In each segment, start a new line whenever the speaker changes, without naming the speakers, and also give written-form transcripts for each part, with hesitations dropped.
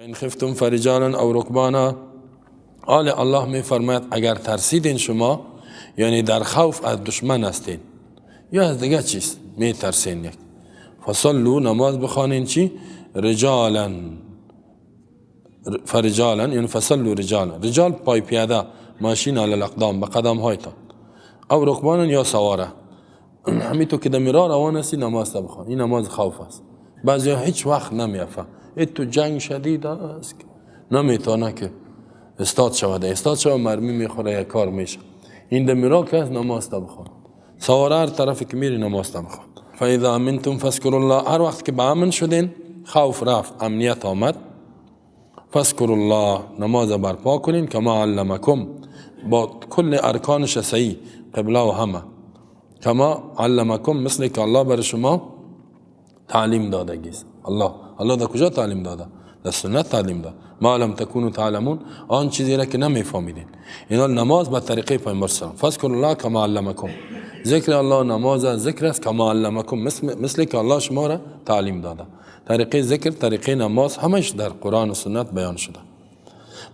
این خفتم فرجالا او رکبانا. آل الله می فرماید اگر ترسیدین شما، یعنی در خوف از دشمن هستین یا از دیگه چیز می ترسین، یک فصلوا نماز بخوانین چی؟ رجالا، فرجالا یعنی فصلوا رجالا، رجال پای پیاده، ماشین علی الاقدام، به قدم هایتان، او رکبانا یا سواره. همین تو که دمیرا روان هستی نماز بخوان. این نماز خوف است. بعضی هیچ وقت نمیافه، تو جنگ شدید است نمیتونه که استاد شود، استاد شود مرمی میخوره یا کار میشه. این دمیرا که است نماز بخوان، سواره هر طرفی که میری نماز بخوان. فاذا امنتم فاذكروا الله، هر وقت که به امن شدین، خوف رفت، امنیت آمد، فاذكروا الله نماز برپا کنین، کما علمکم، با کل ارکانش صحیح، قبله و همه، کما علمکم مثل که الله بر شما تعلیم دادگیست. الله در کجا تعلیم داده؟ در سنت تعلیم داده. ما لم تکونوا تعلمون، آن چیزی را که نمیفهمیدین. اینا نماز به طریقه پیامبر سلام، فاذكروا الله کما علمکم، ذکر الله نماز ذکر است، کما علمکم مثل که الله شما را تعلیم داده. طریقه ذکر، طریقه نماز همش در قرآن و سنت بیان شده.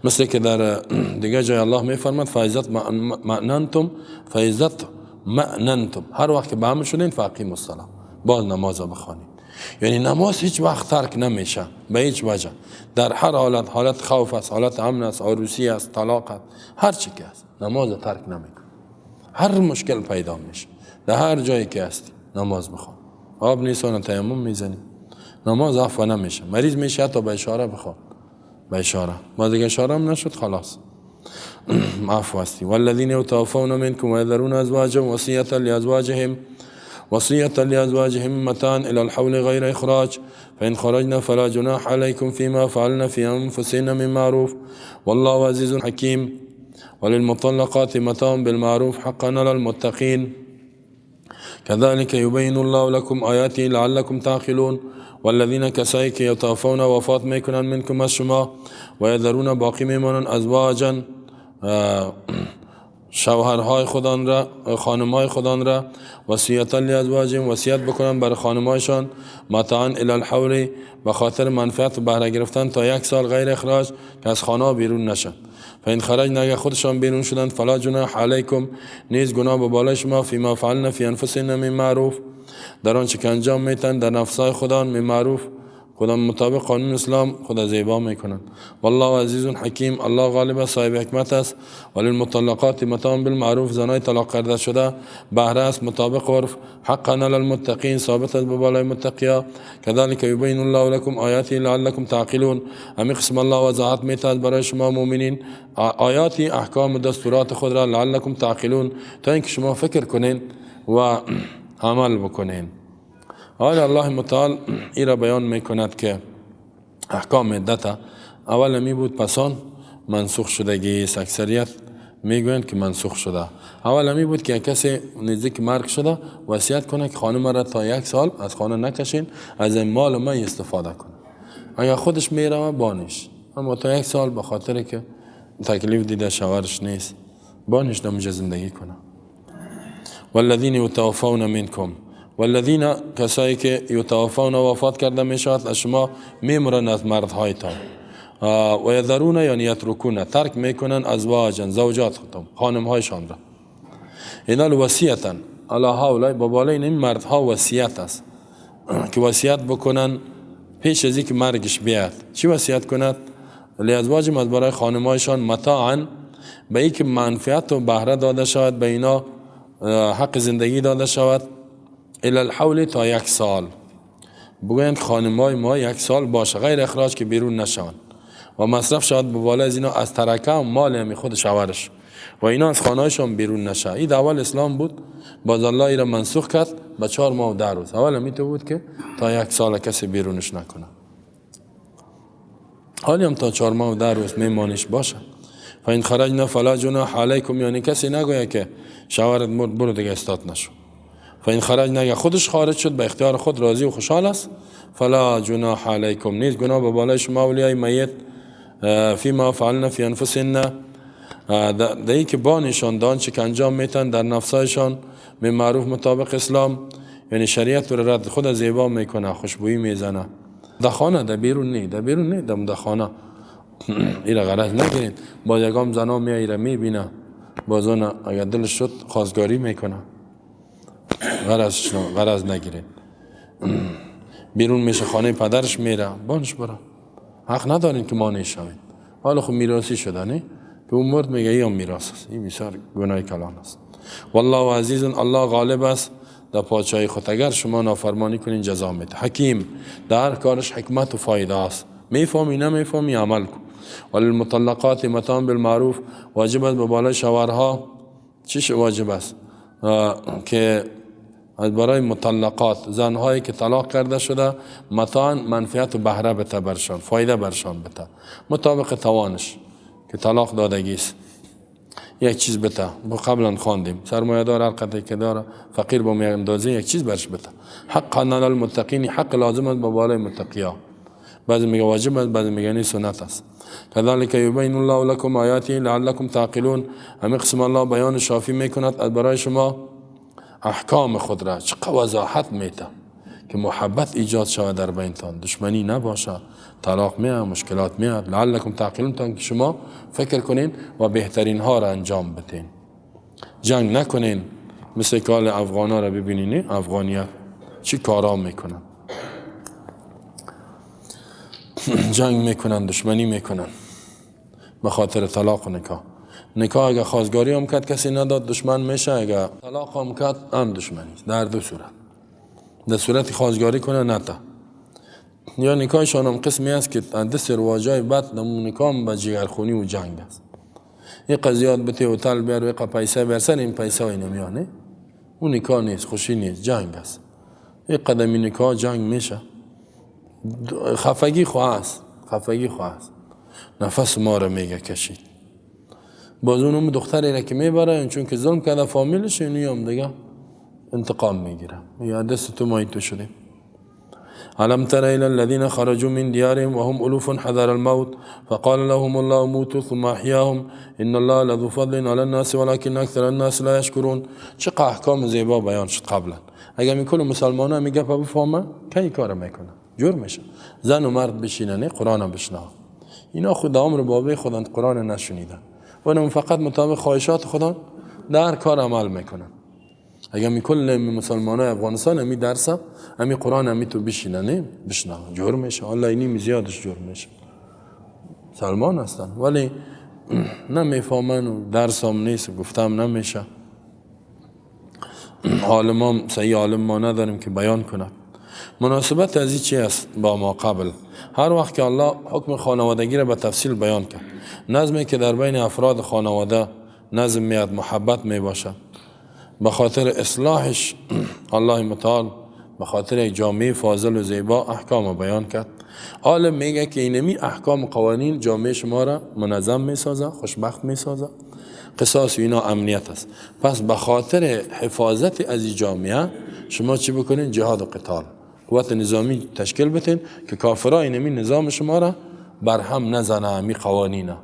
مثل که در دیگه جای الله میفرماد فاذا اطمأننتم، فاذا اطمأننتم، هر وقت که به امن شدین فاقیموا الصلاه، باز نماز بخوانید. یعنی نماز هیچ وقت ترک نمیشه به هیچ وجه، در هر حالت، حالت خوف است، حالت امن است، عروسی است، طلاق است، هر چی که است نماز ترک نمیکنه. هر مشکل پیدا میشه، در هر جایی که هستی نماز بخوان. آب نیست تیمم میزنی، نماز عفو نمیشه. مریض میشه حتی به اشاره بخوان، به اشاره، ما دیگه اشاره هم نشد خلاص عفو هستی. والذین یتوفون منکم ویذرون ازواجهم وصية لأزواجهم متاعا إلى الحول غير إخراج فإن خرجنا فلا جناح عليكم فيما فعلن في أنفسهن من معروف والله عزيز حكيم وللمطلقات متاع بالمعروف حقا على المتقين كذلك يبين الله لكم آياته لعلكم تعقلون والذين کسایی که یتوفون وفات میکنن منکم از شما و یذرون باقی میمانن ازواجا شوهرهای خودان را، خانمهای خودان را، وصیتا لازواجهم وصیت بکنن برای خانمهایشان، متاعا الی الحول به خاطر منفعت و بهره گرفتن تا یک سال، غیر اخراج که از خانه بیرون نشن. فان خرجن اگر خودشان بیرون شدند، فلا جناح علیکم نیز گناه به بالای شما، فیما فعلن فی انفسهن من معروف در آنچه که انجام میتن در نفسهای خودان، من معروف خدا مطابق قانون اسلام خدا زیبا میکنن. والله عزیز حکیم، الله غالب صاحب حکمت است. وللمطلقات متاع بالمعروف زنای طلاق کرده شده بهره است مطابق عرف، حقا علی المتقین ثابت است به بالای متقیا. كذلك یبین الله لكم آیاته لعلكم تعقلون، همین قسم الله وضاحت میتاد برای شما مؤمنین آیاتی احکام و دستورات خود را، لعلكم تعقلون تا اینکه شما فکر کنین و عمل بکنین. حالا الله متعال ای را بیان میکند که احکام عدت اول می بود، پسان منسوخ شدگی است. اکثریت میگویند که منسوخ شده. اول می بود که کسی نزدیک مرگ شده وصیت کنه که خانم را تا یک سال از خانه نکشین، از این مال من استفاده کنه. اگر خودش میروه بانش، اما تا یک سال به خاطر که تکلیف دیده شوهرش نیست بانش در زندگی کنه. والذین یتوفون منکم، والذین کسایی که یتوفون وفات کرده میشود از شما، میمرن از مردهایتان، و یذرون یعنی یترکون ترک میکنن، ازواجا زوجات خودم خانمهایشان را، اینا وصیتا علی هؤلاء با بالای این مردها وصیت است که وصیت بکنن پیش از اینکه مرگش بیاد. چی وصیت کند؟ لازواجهم از برای خانمهایشان، متاعا به اینکه منفعت و بهره داده شود به اینا، حق زندگی داده شود، الی الحول تا یک سال. بگویند خانمای ما یک سال باشه، غیر اخراج که بیرون نشوند و مصرف شود به بالای از اینا از ترکه و مال همی خود شوهرش و اینا از خانهایشان بیرون نشه. این اول اسلام بود، باز الله ای را منسوخ کرد به 4 ماه و 10 روز. اول همی بود که تا یک سال کسی بیرونش نکنه. حالی هم تا 4 ماه و 10 روز میمانش باشه. فان خرجن فلا جناح علیکم، یعنی کسی نگوید که شوهرت مرد برو دیگه استاد نشو. فان خرجن اگه خودش خارج شد به اختیار خود راضی و خوشحال است، فلا جناح علیکم نیست گناه به بالای شما اولیای میت، فیما فعلن فی انفسهن در که با نشان دان چه که انجام میتن در نفسایشان، من معروف مطابق اسلام، یعنی شریعت رو رد خود زیبا میکنه، خوشبویی میزنه. در خانه، در بیرون نه، در بیرون نه، در خانه. ایره غرض نگیرید. باز یکم زنا میاد ایره میبینه، باز اون اگر دلش شد خواستگاری میکنه. غرض نگیرید. بیرون میشه خانه پدرش میره، بانش بره. حق ندارین که مانع شوید. حالا خب میراثی شده نه؟ که اون مرد میگه این میراث است. این بسیار گناه کلان است. والله عزیز، الله غالب است در پادشاهی خود. اگر شما نافرمانی کنین جزا میده. حکیم، در هر کارش حکمت و فایده است. میفهمی نمیفهمی عمل کن. وللمطلقات متاع بالمعروف، واجب است به بالای شوهرها. چیش واجب است؟ که برای مطلقات، زنهایی که طلاق کرده شده، متاع منفعت و بهره بته برشان، فایده برشان بته مطابق توانش که طلاق دادگی است. یک چیز بته، قبلا خواندیم، سرمایه دار هر قدر که داره، فقیر با می اندازه یک چیز برش بته. حق علی المتقین، حق لازم است به بالای متقیا. بعضی میگه واجب است، بعضی میگه سنت است. کذالک یبین الله لکم آیاته لعلکم تعقلون. همین قسم الله بیان شافی میکند از برای شما احکام خود را. چقدر وضاحت میده که محبت ایجاد شود در بینتان، دشمنی نباشه، طلاق میاد، مشکلات میاد. لعلکم تعقلون، تا که شما فکر کنین و بهترین ها را انجام بدین. جنگ نکنین، مثل کال افغان ها را ببینین، افغانیت چی کارا میکنن، جنگ میکنن، دشمنی میکنن به خاطر طلاق و نکاح. نکاح اگه خواستگاری هم کرد کسی نداد دشمن میشه، اگه طلاق هم کرد هم دشمنی. در دو صورت، در صورت خواستگاری کنه نتا، یا نکاحشان هم قسمی است که دست رواجای بد در نکاح به جگرخونی و جنگ است. این قضیات بته هتل بیار و یک پیسه بیار، سر این پیسه اینو میانه، اون نکاح نیست، خوشی نیست، جنگ است. یک قدمی نکاح جنگ میشه، خفگی خواه است، خفگی خواه است. نفس ما را میگه کشید. باز اونم دختری را که میبره، چون که ظلم کرده فامیلش، اینو هم دیگه انتقام میگیره، یا دست تو ما تو شدیم. ألم تر إلى الذين خرجوا من ديارهم وهم ألوف حذر الموت فقال لهم الله موتوا ثم أحياهم إن الله لذو فضل على الناس ولكن أكثر الناس لا يشكرون. چقدر احکام زیبا بیان شد قبلا. اگر میکل مسلمان ها میگه بفهمه کی کار میکنه جور میشه. زن و مرد بشینن قرآن بشنو. اینا خود امر بابه خودن قرآن نشنیدن و فقط مطابق خواهشات خودن در کار عمل میکنن. اگر می کل مسلمان های افغانستان همی درس همی قرآن همی تو بشینن بشنو جور میشه. الله اینی زیادش جور میشه. مسلمان هستن ولی نمیفهمن و درس هم نیست، گفتم نمیشه. عالم صحیح عالم ما نداریم که بیان کنه. مناسبت از این چی است با ما قبل؟ هر وقت که الله حکم خانوادگی را به تفصیل بیان کرد، نظمی که در بین افراد خانواده نظم میاد، محبت می باشد، به خاطر اصلاحش الله متعال به خاطر یک جامعه فاضل و زیبا احکام بیان کرد. عالم میگه که اینمی احکام و قوانین جامعه شما را منظم میسازه، خوشبخت میسازه، قصاص اینا امنیت است. پس به خاطر حفاظت از این جامعه شما چی بکنین؟ جهاد و قتال، قوت نظامی تشکیل بتین که کافرها اینمی نظام شما را برهم نزنه، همی قوانینا.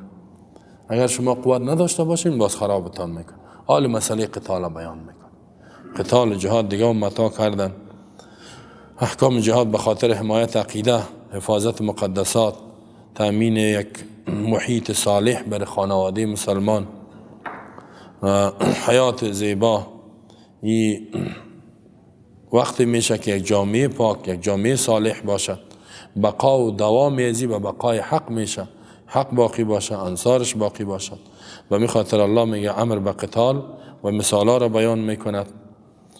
اگر شما قوت نداشته باشین باز خرابتان میکن. حال مسئله قتال بیان میکن. قتال و جهاد دیگه امت‌ها کردن. احکام جهاد به خاطر حمایت عقیده، حفاظت مقدسات، تامین یک محیط صالح برای خانواده مسلمان و حیات زیبا. این وقتی میشه که یک جامعه پاک، یک جامعه صالح باشد، بقا و دوام ازی و بقای حق میشه، حق باقی باشه، انصارش باقی باشد. و می خاطر الله میگه امر به قتال و مثالا را بیان میکند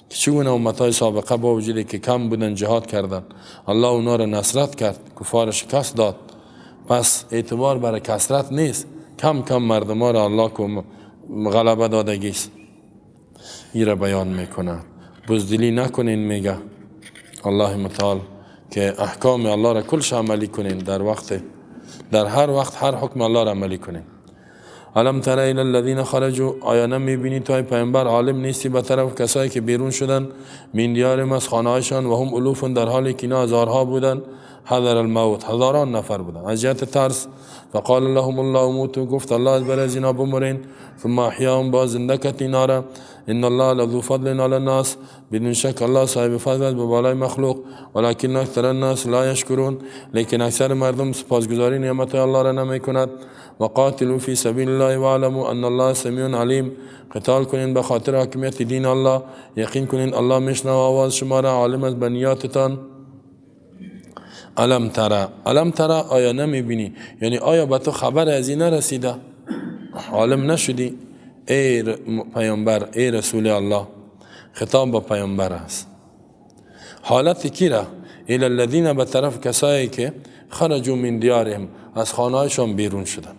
که چگونه امتهای سابقه با وجودی که کم بودن جهاد کردن، الله اونا را نصرت کرد، کفار شکست داد. پس اعتبار برای کثرت نیست، کم کم مردم را الله غلبه دادگیست. این را بیان میکند. بزدلی نکنین، میگه الله متعال که احکام الله را کلش عملی کنین، در وقت، در هر وقت هر حکم الله را عملی کنین. الم تر الی الذین خرجوا، آیا نمیبینی تو ای پیامبر عالم نیستی به طرف کسایی که بیرون شدن من دیارهم از خانه‌هایشان و هم الوف، در حالی که اینا هزارها بودن، حذر الموت، هزاران نفر بودن از جهت ترس. فقال لهم الله موتوا، گفت الله از برای از اینا بمرین. ثم احیاهم، باز زنده کرد اینا را. ان الله لذو فضل علی الناس، بدون شک الله صاحب فضل است به بالای مخلوق. ولکن اکثر الناس لا یشکرون، لیکن اکثر مردم سپاسگزاری نعمت الله را نمی کند. و قاتلوا فی سبیل الله واعلموا ان الله سمیع علیم، قتال کنین به خاطر حاکمیت دین الله، یقین کنین الله میشنوه آواز شما را، عالم است به نیاتتان. الم ترى، الم ترى آیا نمیبینی؟ یعنی آیا به تو خبر از این نرسیده؟ عالم نشدی ای پیامبر، ای رسول الله؟ خطاب به پیامبر است. حالت کی را؟ الی الذین، به طرف کسایی که خرجوا من دیارهم، از خانهایشان بیرون شدن.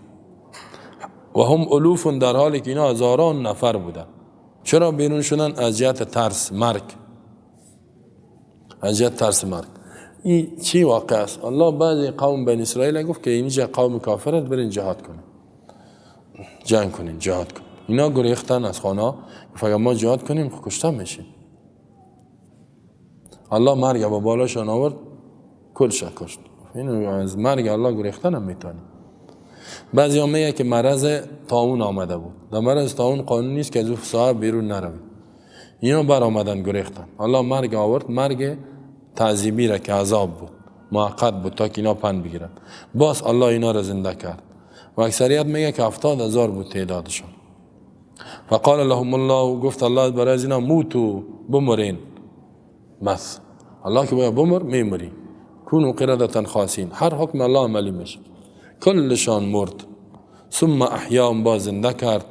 و هم الوف، در حالی که اینا هزاران نفر بودن. چرا بیرون شدن؟ از جهت ترس مرگ، از جهت ترس مرگ. این چی واقع است؟ الله بعضی قوم بنی اسرائیل گفت که اینجا قوم کافر است، برین جهاد کنین، جنگ کنین، جهاد کنین. اینا گریختن از خانه، گفت اگر ما جهاد کنیم کشته میشیم. الله مرگ با بالاشان آورد، کلش کشت. اینو از مرگ الله گریختن هم میتونی. بعضی هم میگه که مرض طاعون آمده بود. در مرض طاعون قانون نیست که از او ساعت بیرون نروید. اینا بر آمدن گریختن، الله مرگ آورد، مرگ تعذیبی را که عذاب بود، موقت بود تا که اینا پند بگیرن. باز الله اینا را زنده کرد و اکثریت میگه که 70,000 بود تعدادشان. فقال لهم الله، گفت الله برای از اینا موتوا، بمرین. بس الله که باید بمر میمری. کونوا قردة خاسین، هر حکم الله عملی میشه. کلشان مرد. ثم احیاهم، باز زنده کرد.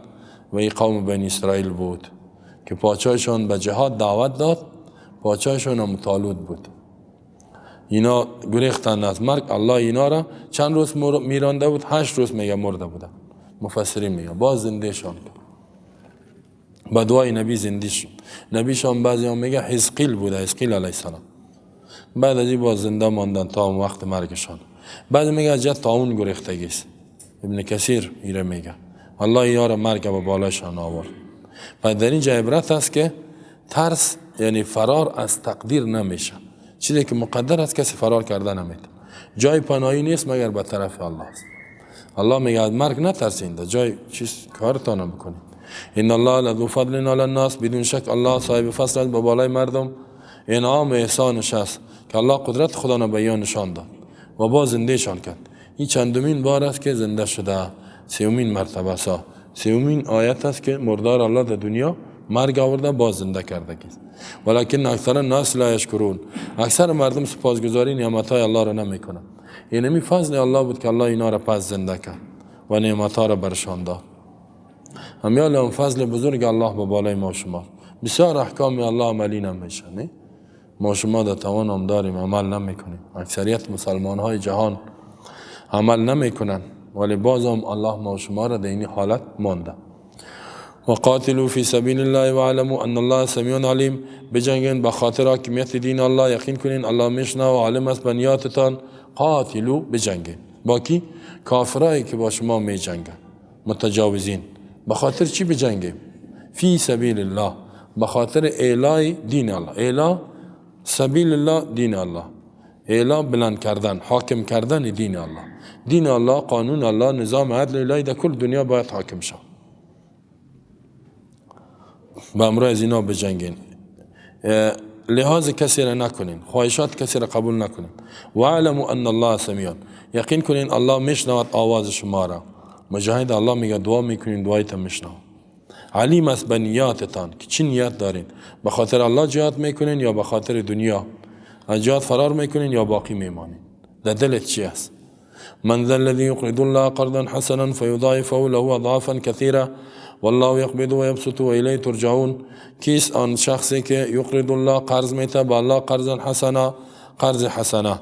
و این قوم بنی اسرائیل بود که پاچایشان به جهاد دعوت داد، پاچایشان هم طالوت بود. اینا گریختن از مرگ، الله اینا را چند روز میرانده بود؟ 8 روز میگه مرده بودن، مفسرین میگه. باز زنده شان کرد با دعای نبی زنده شد. نبیشان بعضی هم میگه حزقیل بوده، حزقیل علیه السلام. بعد از این باز زنده ماندن تا اون وقت مرگشان. بعد میگه از جهت طاعون گریختگی است. ابن کثیر ایره میگه الله اینا را مرگ به بالایشان آورد. پس در اینجا عبرت است که ترس یعنی فرار از تقدیر نمیشه. چیزی که مقدر است کسی فرار کرده نمیتونه. جای پناهی نیست مگر به طرف الله است. الله میگه از مرگ نترسین، در جای چیز کارتان بکنید. ان الله لذو فضل علی الناس، بدون شک الله صاحب فضل است به بالای مردم. انعام احسانش است که الله قدرت خدا را بیان نشان داد و باز زنده شان کرد. این چندمین بار است که زنده شده، سومین مرتبه است. سومین آیت است که مردار الله در دنیا مرگ آورده باز زنده کرده. ولکن اکثر الناس لا یشکرون، اکثر مردم سپاسگزاری نعمت‌های الله را نمیکنند. اینمی فضل الله بود که الله اینا را پس زنده کرد و نعمت‌ها را برشان داد. همیال هم فضل بزرگ الله به بالای ما شما. بسیار احکام الله عملی نمیشه، نه؟ ما شما در توان هم داریم عمل نمیکنیم. اکثریت مسلمان های جهان عمل نمیکنن، ولی بازم الله ما شما را در این حالت مانده. و قاتلوا فی سبیل الله واعلموا ان الله سمیع علیم، بجنگین به خاطر حاکمیت دین الله، یقین کنین الله میشنوه و عالم است به نیاتتان. قاتلوا، بجنگین با کی؟ کافرایی که با شما میجنگن، متجاوزین. به خاطر چی بجنگیم؟ فی سبیل الله، به خاطر اعلای دین الله. اعلا سبیل الله، دین الله، اعلا بلند کردن، حاکم کردن دین الله. دین الله، قانون الله، نظام عدل الهی در کل دنیا باید حاکم شد. به امرای از اینا بجنگین، لحاظ کسی را نکنین، خواهشات کسی را قبول نکنین. و اعلموا ان الله سمیع، یقین کنین الله میشنود آواز شما را. مجاهد الله میگه دعا میکنین، دعایتان میشنود. علیم است به نیاتتان که چی نیت دارین، به خاطر الله جهاد میکنین یا به خاطر دنیا، از جهاد فرار میکنین یا باقی میمانین، در دلت چی است؟ من ذا الذي يقرض الله قرضا حسنا فيضاعفه له اضعافا كثيره والله يقبض ويبسط واليه ترجعون. کیست آن شخصی که یقرض الله، قرض میته به الله، قرضا حسنا، قرض حسنه،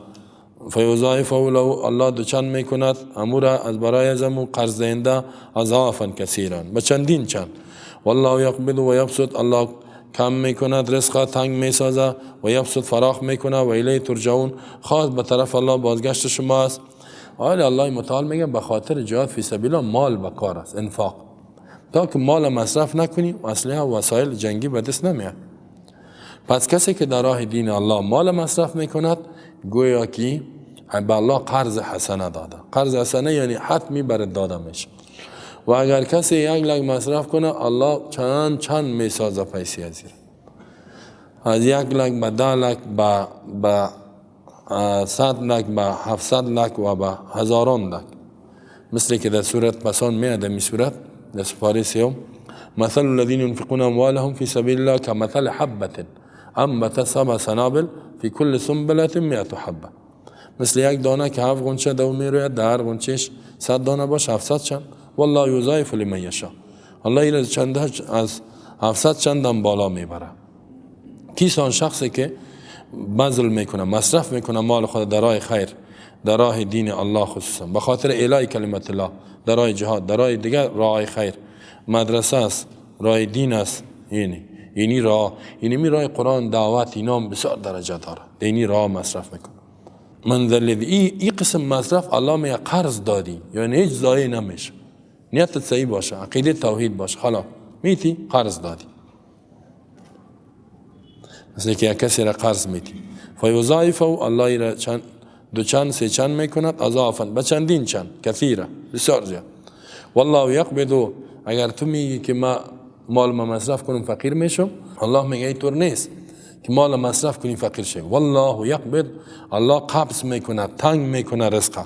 فیضاعفه له، الله دوچند میکند امور از برای از امو قرض دهنده، اضعافا کثیرا، به چندین چند. والله یقبض و یبسط، الله کم میکند رزق، تنگ میسازه، و یبسط، فراخ میکنه، و الیه ترجعون، خاص به طرف الله بازگشت شما است. حالا الله متعال میگه به خاطر جهاد فی سبیل الله مال بکار است، انفاق، تا که مال مصرف نکنی اسلحه و وسایل جنگی به دست نمیاد. پس کسی که در راه دین الله مال مصرف میکند گویا که به الله قرض حسنه داده. قرض حسنه یعنی حتمی برات داده میشه. و اگر کسی 1 لک مصرف کنه، الله چند چند میسازه پیسې از از 1 لک به 10 لک، به 100 لک، به 700 لک و به هزاران لک. مثل که در سورت پسان میاد، می سورت در سپاره سیوم، مثل الذين ينفقون اموالهم في سبيل الله كمثل حبة انبت 7 سنابل في كل سنبلة 100 حبة. مثل یک دانه که 7 غنچه دو میروید، در هر غنچهش 100 دانه باشه، 700 چند. والله یضاعف لمن یشاء. الله این چند از 700 چندم بالا میبره. کیست آن شخصی که بذل میکنه، مصرف میکنه مال خود در راه خیر، در راه دین الله، خصوصا به خاطر اعلای کلمت الله، در راه جهاد، در راه دیگر راه خیر، مدرسه است، راه دین است، یعنی راه، یعنی می راه قرآن، دعوت، اینا بسیار درجه داره. دینی راه مصرف میکنه. من ذا الذی ای قسم مصرف الله می قرض دادی، یعنی هیچ ضایع نمیشه. نیت صحیح باشه، عقیده توحید باشه، خلاص میتی قرض دادی. مثل که کسی را قرض میتی، فیضاعفه، الله را چند دو چند سه چند میکند، اضافا به چندین چند، کثیره، بسیار زیاد. والله یقبض. اگر تو میگی که ما مال ما مصرف کنم فقیر میشم، الله میگه اینطور نیست که مال مصرف کنی فقیر شی. والله یقبض، الله قبض میکنه، تنگ میکنه رزقه،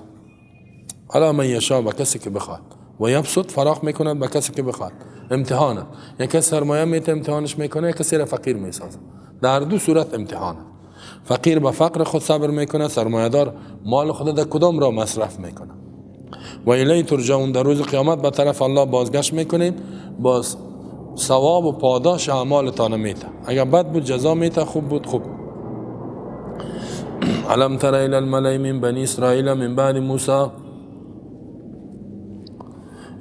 علی من یشاء، به کسی که بخواد، و یبسط، فراخ میکنه به کسی که بخواد. امتحانه، یک کس سرمایه میته امتحانش میکنه، یک کسی را فقیر میسازه. در دو صورت امتحانه. فقیر به فقر خود صبر میکنه، سرمایه‌دار مال خود در کدام را مصرف میکنه. و الیه ترجعون، در روز قیامت به طرف الله بازگشت میکنین، باز ثواب و پاداش اعمالتان میته. اگر بد بود جزا میته، خوب بود خوب. الم تر الی الملأ من بنی اسرائیل من بعد موسی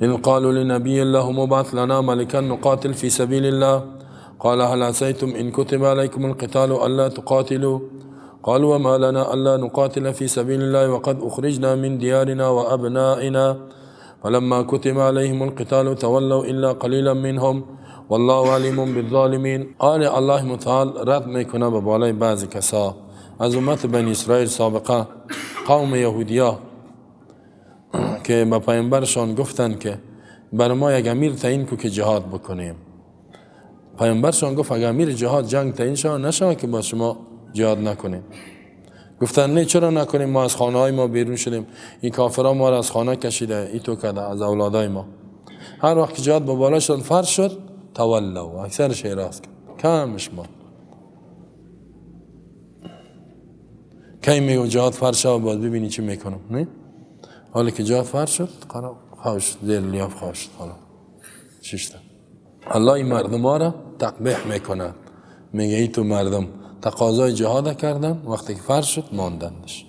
اذ قالوا لنبي لهم ابعث لنا ملكا نقاتل في سبيل الله قال هل عسيتم إن كتب عليكم القتال ألا تقاتلوا قالوا وما لنا ألا نقاتل في سبيل الله وقد أخرجنا من ديارنا وأبنائنا فلما كتب عليهم القتال تولوا إلا قليلا منهم والله عليم بالظالمين. آل الله متعال رد میکنه به بالای بعضی کسا از امت بنی اسرائیل سابقه، قوم یهودیا، که به پیامبرشان گفتند که بر ما یک امیر تعیین کو که جهاد بکنیم. پیامبرشان گفت اگر امیر جهاد جنگ تعیین شود نشود که با شما جهاد نکنیم. گفتن نه چرا نکنیم، ما از خانه های ما بیرون شدیم، این کافرها ما را از خانه کشیده، ای تو کرده از اولادای ما. هر وقت که جهاد با بالاشان فرض شد تولوا، اکثرش اعراض کرد، کمش ما. کی میگم جهاد فرض شد باز ببینی چی میکنم، نه؟ حالا که جهاد فرض شد قرار خواهش دل لیاف خواهش حالا چیشته. الله این مردم ها را تقبیح میکند، میگه ای تو مردم تقاضای جهاد کردن، وقتی که فرض شد ماندندش.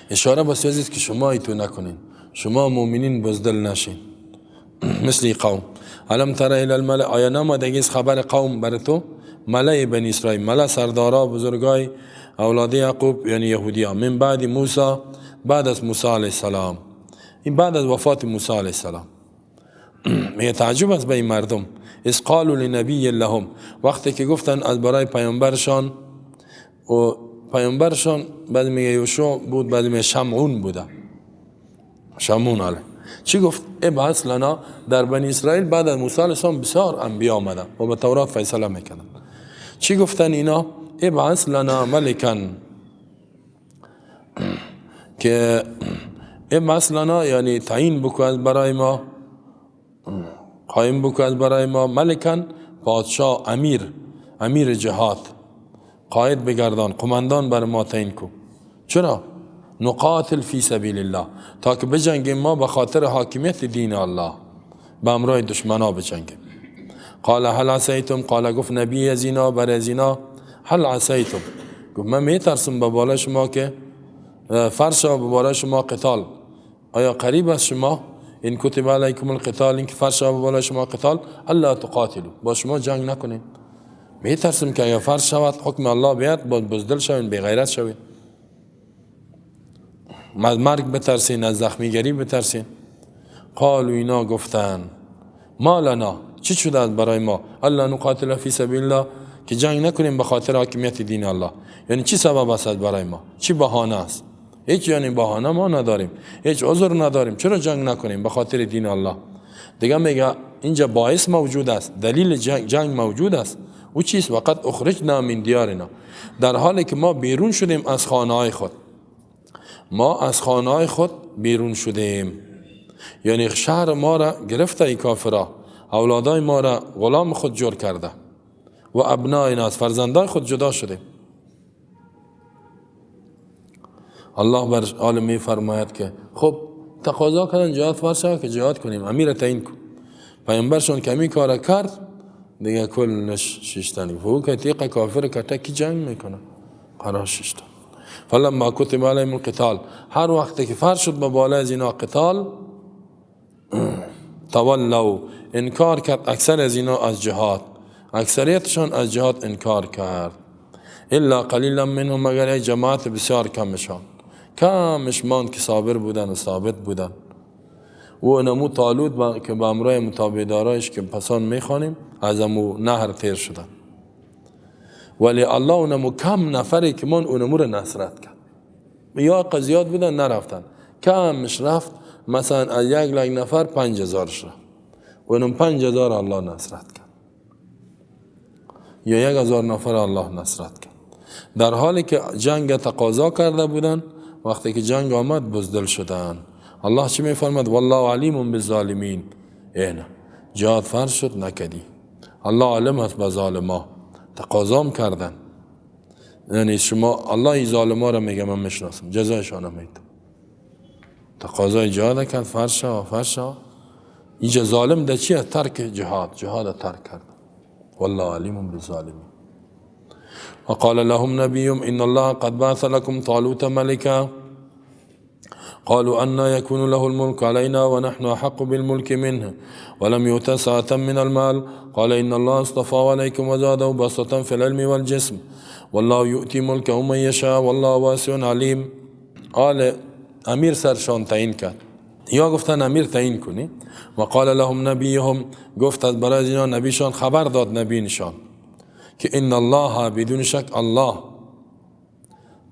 اشاره به سوی که شما ای تو نکنین، شما مؤمنین بزدل نشین مثل قوم. الم تر الی الملأ، آیا نامدگی خبر قوم بر تو؟ ملأ بنی اسرائیل، ملأ سردارا بزرگای اولاد یعقوب یعنی یهودیا، من بعد موسی، بعد از موسی علیه السلام، این بعد از وفات موسی علیه السلام. میگه تعجب است به این مردم. اذ قالوا لنبی لهم، وقتی که گفتن از برای پیامبرشان، و پیامبرشان بعد میگه یوشع بود، بعد میگه شمعون بوده، شمعون علیه چی گفت؟ ابعث لنا. در بنی اسرائیل بعد از موسی علیه السلام بسیار انبیا آمدن و به تورات فیصله میکردن. چی گفتن اینا؟ ابعث لنا ملکا، که ابعث لنا یعنی تعیین بکن از برای ما، قایم بکن از برای ما، ملکن پادشاه، امیر، امیر جهاد، قائد بگردان، قماندان بر ما تعیین کن. چرا؟ نقاتل فی سبیل الله، تا که بجنگیم ما به خاطر حاکمیت دین الله، به امرای دشمنا بجنگیم. قال هل عصیتم، قال گفت نبی از اینا بر از اینا، هل عصیتم، گفت من میترسم به بالای شما که فرض به بالای شما قتال، آیا قریب است شما؟ این کتب علیکم القتال، این که فرض به بالای شما قتال، الا تقاتلوا، با شما جنگ نکنین. میترسم که اگر فرض شود حکم الله بیاد، باز بزدل شوین، بی غیرت شوین، از مرگ بترسین، از زخمیگری بترسین. قالوا اینا گفتن ما لنا، چی شده از برای ما؟ الا نقاتل فی سبیل الله، که جنگ نکنیم به خاطر حاکمیت دین الله. یعنی چی سبب است برای ما؟ چی بهانه است؟ هیچ یعنی بهانه ما نداریم، هیچ عذر نداریم، چرا جنگ نکنیم به خاطر دین الله؟ دیگه میگه اینجا باعث موجود است، دلیل جنگ موجود است. او چیست؟ وقت اخرجنا من دیارنا، در حالی که ما بیرون شدیم از خانه های خود. ما از خانه های خود بیرون شدیم، یعنی شهر ما را گرفته ای کافرا، اولادای ما را غلام خود جور کرده و ابناینا، از فرزندای خود جدا شدیم. الله بر عالم می فرماید که خب تقاضا کردن جهاد فرض شد که جهاد کنیم، امیر تعیین کن. پیامبرشون که می کار کرد دیگه کلش ششتن، او که تیق کافر کته کی جنگ میکنه، قرار ششتن. فلما کتب علیهم القتال، هر وقت که فرض شد به بالای از اینا قتال، تولوا، انکار کرد اکثر از اینا از جهاد، اکثریتشان از جهاد انکار کرد. الا قلیلا منهم، مگر یک جماعت بسیار کمشان، کمش ماند که صابر بودن و ثابت بودن. و نمو طالوت که به امرای متابعدارایش که پسان میخوانیم از امو نهر تیر شدن، ولی الله اونمو کم نفری که من اونمو رو نصرت کرد. یا قضیات بودن نرفتن، کمش رفت، مثلا از 1 لک نفر 5000 رفت، اونم 5000 الله نصرت کرد، یا 1000 نفر الله نصرت کرد. در حالی که جنگ تقاضا کرده بودن، وقتی که جنگ آمد بزدل شدن. الله چی میفرماد؟ والله علیم بالظالمین. اینه جهاد فرض شد نکدی، الله عالم است به ظالما، تقاضام کردن. یعنی شما الله این ظالما را میگه من میشناسم، جزایشان میدم. تقاضای جهاد کرد، فرض شد، فرض شد. اینجا ظالم ده چیه؟ ترک جهاد، جهاد ترک کرد. والله علیم بالظالمین. وقال لهم نبيهم إن الله قد بعث لكم طالوت ملكا قالوا أنى يكون له الملك علينا ونحن أحق بالملك منه ولم يؤت سعة من المال قال إن الله اصطفى عليكم وزاده بسطة في العلم والجسم والله يؤتي ملكه من يشاء والله واسع عليم. قال امیر سرشان تعیین کرد، یا گفتن امیر تعیین کنی. و قال لهم نبیهم، گفت از برای اینا نبیشان خبر داد، نبیشان که ان الله، بدون شک الله،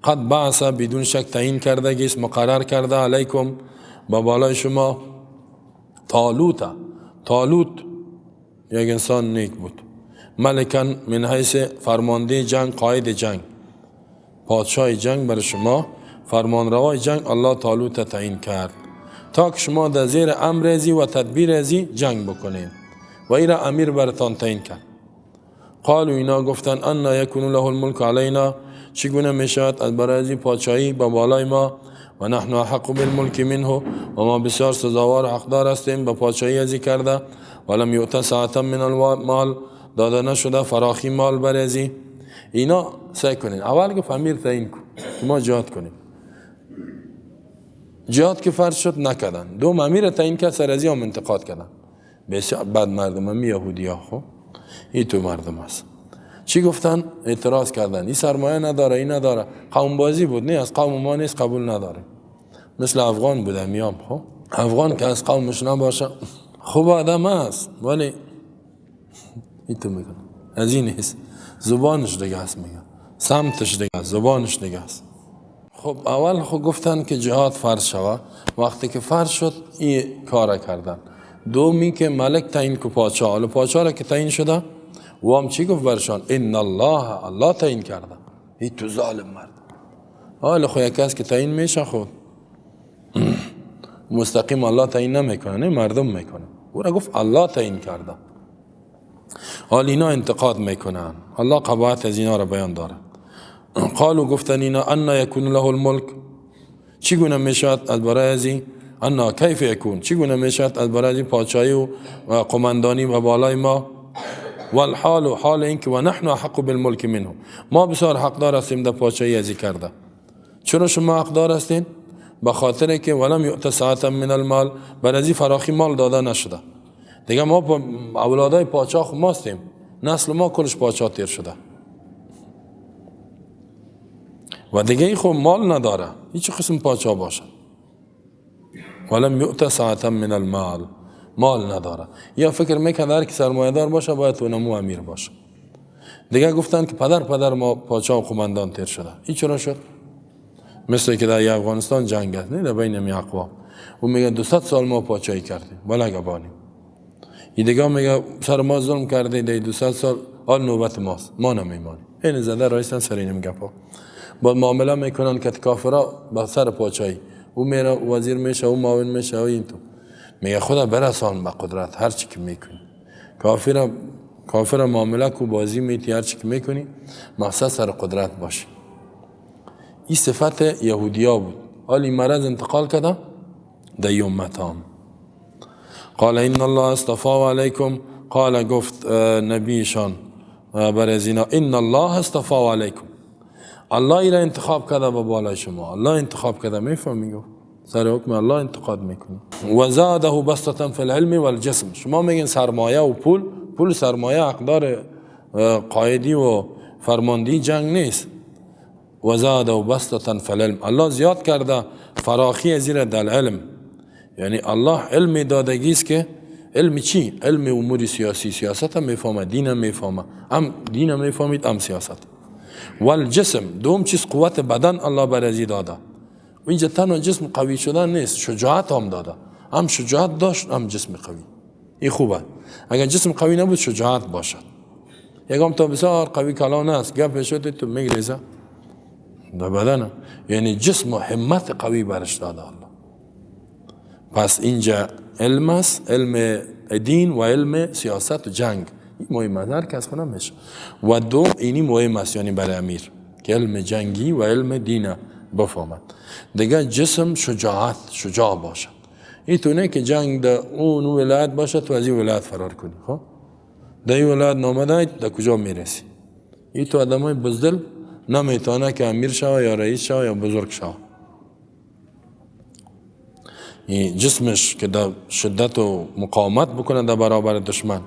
قد بعث، بدون شک تعیین کرده گیست، مقرر کرده، علیکم، با بالای شما، طالوت. طالوت یک انسان نیک بود، ملکن من حیث فرمانده جنگ، قائد جنگ، پادشاه جنگ، بر شما فرمانروای جنگ الله طالوت تعیین کرد تا که شما در زیر امر ازی و تدبیر ازی جنگ بکنید و ایرا امیر برتان تعیین کرد. قالوا، اینا گفتن انا یکون له الملک علینا، چگونه میشود از برای ازی پادشاهی به بالای ما، و نحن احق بالملک منه، و ما بسیار سزاوار حقدار هستیم به پادشاهی ازی کرده، ولم یؤت سعة من المال، داده نشده فراخی مال بر ازی. اینا سعی کنین اول گفت امیر تعیین کن ما جهاد کنیم، جهاد که فرض شد نکردن. دوم امیر تعیین کرد، سر ازی هم انتقاد کردن. بسیار بد مردم هم یهودی ها، خب این تو مردم هست. چی گفتن؟ اعتراض کردن، این سرمایه نداره، این نداره، قوم بازی بود، نه از قوم ما نیست، قبول نداره. مثل افغان بوده میام، خب افغان که از قومش نباشه خوب آدم است، ولی این تو میگن از این نیست، زبانش دیگه است، میگن سمتش دیگه است، زبانش دیگه است. خب اول خب گفتن که جهاد فرض شوه، وقتی که فرض شد این کار کردن. دومی که ملک تعیین کو پادشاه، حالا پادشاه را که تعیین شده و هم چی گفت برشان؟ ان الله، الله تعیین کرده. ای تو ظالم مرد. حالا خو یک کس که تعیین میشه خود مستقیم الله تعیین نمیکنه، نه مردم میکنه. او را گفت الله تعیین کرده. حال اینا انتقاد میکنن، الله قباحت از اینا را بیان داره. قالوا، گفتن اینا انا یکون له الملک، چگونه میشود از برای ازی، انا کیف یکون، چگونه میشود از برای ازی پادشاهی و قماندانی و بالای ما، والحال، حال اینکه و نحن احق بالملک منه، ما بسیار حقدار هستیم در پادشاهی ازی کرده. چرا شما حقدار هستین؟ به خاطر که ولم یؤت سعة من المال، بر ازی فراخی مال داده نشده. دیگه ما اولادای پادشاه ماستیم، نسل ما کلش پادشاه تیر شده و دیگه ای خب مال نداره، هیچ قسم پادشاه باشه. ولم یؤت سعة من المال، مال نداره. یا فکر میکنه هر کی سرمایه دار باشه باید اونمو امیر باشه. دیگه گفتن که پدر ما پادشاه و قماندان تیر شده. این چرا شد؟ مثل که در افغانستان جنگ است، نه در بین می اقوام. او میگه 200 سال ما پاچایی کردیم ولی گبانیم. این دیگه میگه سر ما ظلم کرده در 200 سال، حال نوبت ماست، ما نمیمانیم. این زده رئیسن سر اینم گپا با معامله میکنن که کافرا با سر پاچایی، او میره وزیر میشه، او معاون میشه، او این تو میگه خدا برسان به قدرت هر چی که میکنی. کافر معامله کو بازی میتی، هر چی که میکنی مقصد سر قدرت باشه. این صفت یهودیا بود. حال این مرض انتقال کرده در امت هم. قال ان الله اصطفى علیکم، قال گفت نبیشان بر از اینا ان الله اصطفى علیکم، الله ایرا انتخاب کرده به بالای شما، الله انتخاب کرده. میفهمی؟ گفت سر حکم الله انتقاد میکنی. و زاده بسطة فی العلم والجسم، شما میگین سرمایه و پول، پول سرمایه اقدار قایدی و فرماندهی جنگ نیست. و زاده بسطة فی العلم، الله زیاد کرده فراخی زیر در علم، یعنی الله علم دادگی است که علم چی؟ علم امور سیاسی، سیاست هم میفهمه، دین هم میفهمه، هم دین هم میفهمید هم سیاست. والجسم، دوم چیز قوت بدن الله برازی داده. و اینجا تنها جسم قوی شدن نیست، شجاعت هم داده، هم شجاعت داشت هم جسم قوی. این خوبه. اگر جسم قوی نبود شجاعت باشد. یکم تا بسیار قوی کلان است، گپ شد تو میگریزه در بدن، یعنی جسم و همت قوی برش داده الله. پس اینجا علم است، علم دین و علم سیاست و جنگ، این مهم است، هر کس خونه میشه. و دوم اینی مهم است، یعنی برای امیر که علم جنگی و علم دین بفهمد. دیگه جسم شجاعت، شجاع باشد. این تو نه که جنگ در اون ولایت باشه تو از این ولایت فرار کنی، خب در این ولایت نامده در کجا میرسی؟ این تو آدمای بزدل نمیتونه که امیر شوه یا رئیس شوه یا بزرگ شوه. این جسمش که در شدت و مقاومت بکنه در برابر دشمن.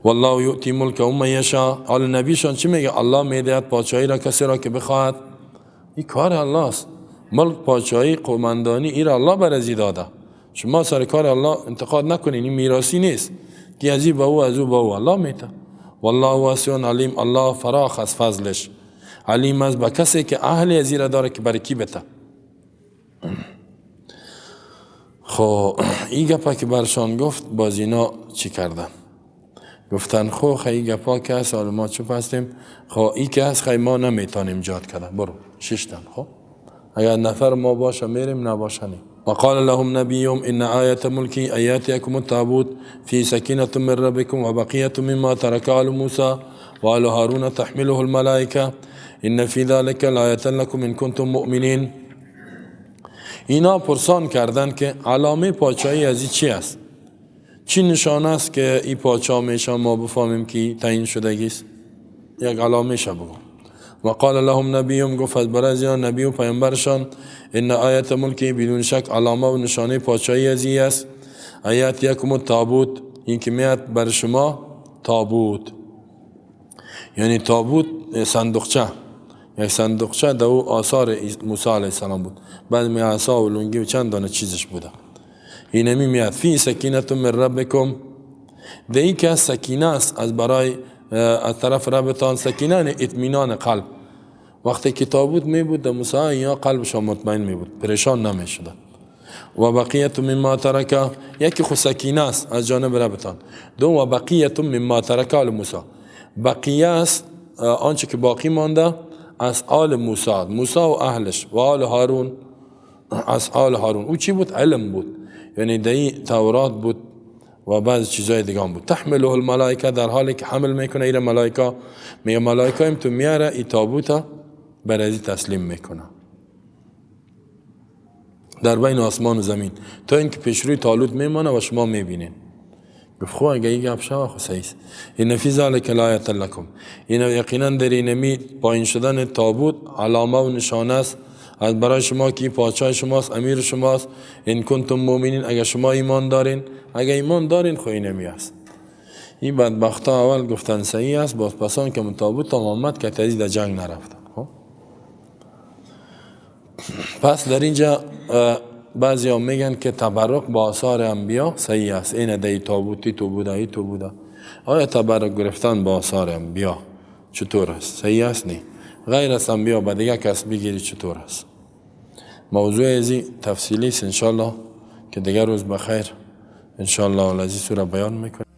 والله یؤتی ملکه من یشاء. حال نبیشان چی میگه؟ الله میدهد پادشاهی را کسی را که بخواهد. این کار الله است. ملک، پادشاهی، قومندانی، این را الله برازی داده. شما سر کار الله انتقاد نکنین، این میراثی نیست که از این به او از او به او، الله میده. والله واسع علیم، الله فراخ از فضلش، علیم از به کسی که اهل از را داره که برکی بته. خب این گپا که برشان گفت، باز اینا چی کردن؟ گفتن خو خیلی گپا که هست، حالا ما چوب هستیم، خب این که هست خیلی ما نمیتونیم جاد کردن، برو ششتن. خب اگر نفر ما باشه میریم، نباشه نیم. وقال لهم نبيهم إن آية ملكي أن يأتيكم التابوت في سكينة من ربكم وبقية مما ترك آل موسى وآل هارون تحمله الملائكة إن في ذلك لآية لكم إن كنتم مؤمنين. اینا پرسان کردن که علامه پادشاهی از این چی است؟ چی نشانه است که این پادشاه میشه ما بفهمیم که تعیین شدگی است؟ یک علامه شه بگو. وقال لهم نبیهم، گفت از برای نبی و پیامبرشان ان آیت ملکی، بدون شک علامه و نشانه پادشاهی از این است، آیت یکم التابوت، این که میاد بر شما تابوت، یعنی تابوت صندوقچه، یک صندوقچه در او آثار موسی علیه السلام بود، بعد می عصا و لنگی و چند دانه چیزش بوده. اینمی میاد فی سکینة من ربکم، ده این که سکینه است از برای از طرف ربتان، سکینه یعنی اطمینان قلب. وقتی که تابوت می بود در موسی یا قلبشان مطمئن می بود، پریشان نمی شده. و بقیت مما ترک، یکی خو سکینه است از جانب ربتان. دو و بقیت مما ترک آل موسی، بقیه است آنچه که باقی مانده از آل موسی، موسی و اهلش و آل هارون، از آل هارون. او چی بود؟ علم بود، یعنی دی تورات بود و بعض چیزای دیگه هم بود. تحمله الملائکه، در حالی که حمل میکنه ایره ملائکه، میگه ملائکه هم تو میاره ای تابوت برازی تسلیم میکنه در بین آسمان و زمین تا اینکه پیشروی طالوت میمانه و شما میبینین. گفت خو اگه این گپ شوه خو صحیح است. ان فی ذلک لآیة لکم، این یقینا در اینمی پایین شدن تابوت علامه و نشانه است از برای شما که پادشاه شماست، امیر شماست. ان کنتم مؤمنین، اگه شما ایمان دارین، اگه ایمان دارین خو اینمی است. این بدبختا اول گفتن صحیح است، باز پسان که تابوت آمد که تازی در جنگ نرفتن. خب پس در اینجا بعضی ها میگن که تبرک با آثار انبیا صحیح است، این دی تابوتی تو بوده، ای تو بوده. آیا تبرک گرفتن با آثار انبیا چطور است؟ صحیح است؟ نه. غیر از انبیا به دیگه کس بگیری چطور است. موضوع ازی تفصیلی است انشالله که دیگر روز بخیر انشالله العزیز را بیان میکنیم.